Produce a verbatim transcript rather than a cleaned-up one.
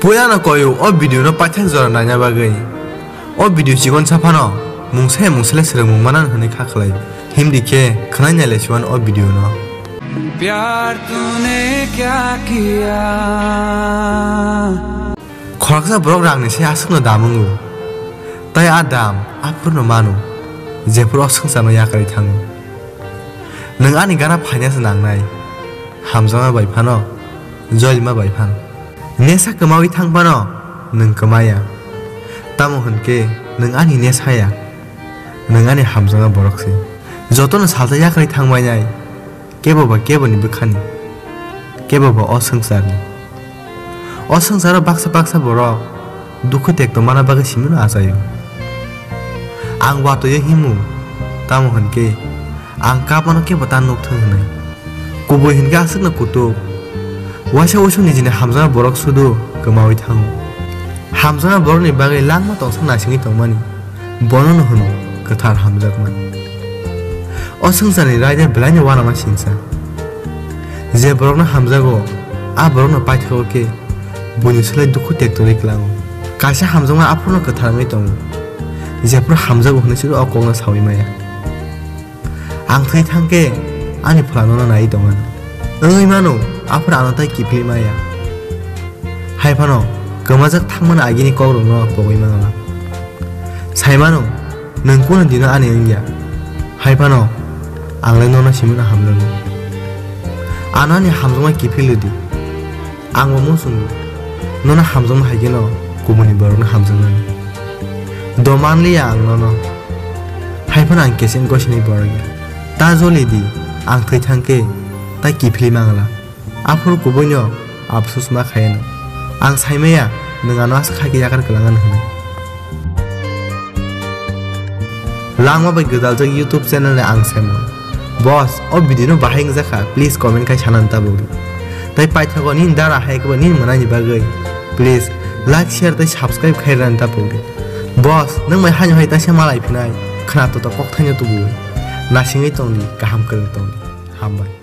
Puila no koyu o video no paithak jora naina bagwi. O video chikon sa phano mungsa ya mungsa le swrwngmung manan hwnwi kha khlai. Himdi khe khwnai nai lai siwan o video no. प्यार तूने क्या किया? Khoroksa borok rangni se aswkno dam wngo. Tai a dam aphurno mano, jephuru o swngcharno yakarwi thango. Nwng ani gana phaina se nangnai, hamjakma bai phano, joilima bai phano. Nesa kwmawi thang phano, nwng kwmaya. Tamo hwn khe, nwng ani nesa ya, nwng ani hamjakma borok se. Jotono salsa yakarwi thang bainai. Kebo ba keboni bwkhani, kebo ba o swngcharni. O swngcharo baksa baksa borok dukhu tekto mana bagwi simino achaio. Ang watwi-o himo, tamo hwn khe ang kapmano kebo ta nukthung hwnwi. Kubui hwn khe aswkno kutuk. Waisa uisu nijini hamjakma borok sudu kwmawi thango. Hamjakma borokni bagwi langma tongsa naisingwi tongmani. Bono no hwno kwthar hamjakma. O swngcharni raida belaino uanama singcha. Je borokno hamjago, a borokno paithago khe buini slai dukhu tektorwi klango. Kaisa hamjakma aphurno kwthar wngwi tongo. Jephuru hamjago hwnwi siro o kokno saui maya. Ang thwi thang khe ani phola nono naiwi tongmani. Wngwi mano, aphuru ano tai kiphilwi maya. Hai phano kwmajak thangmani agini kokrokno pogwi mangla. Sai mano, nwng kunu dino ani wngya. Hai phano ang le nono simino hamjago. Ano ani hamjakma kiphilwi di. Ang bo muchungo. Nono hamjakma hai kheno kubuni borokno hamjaknani. Do manliya ang nono. Hai phano ang keseng gosini borok ya. Ta joli di, ang thwi thang khe, ta kiphilwi mangla. Aphuru kubuino apsus ma khayano. Ang saimaya, nwng ano asa khai khe yakar kwlangano hwnwi. Langma bai gwdaljak YouTube channel ni ang saimung. Boss, o video no bahai wngjakha, please comment khai sanani tabuk di. Tai paithago nini dara hai khe bo nini mwnani bagwi, please like, share tai subscribe khai rani tabuk di. Boss, nwng bai haino hai taisa malai phinai, khna toto kokthaino tubu. Nasingwi tong di, kaham kwrwng tong di. Hambai.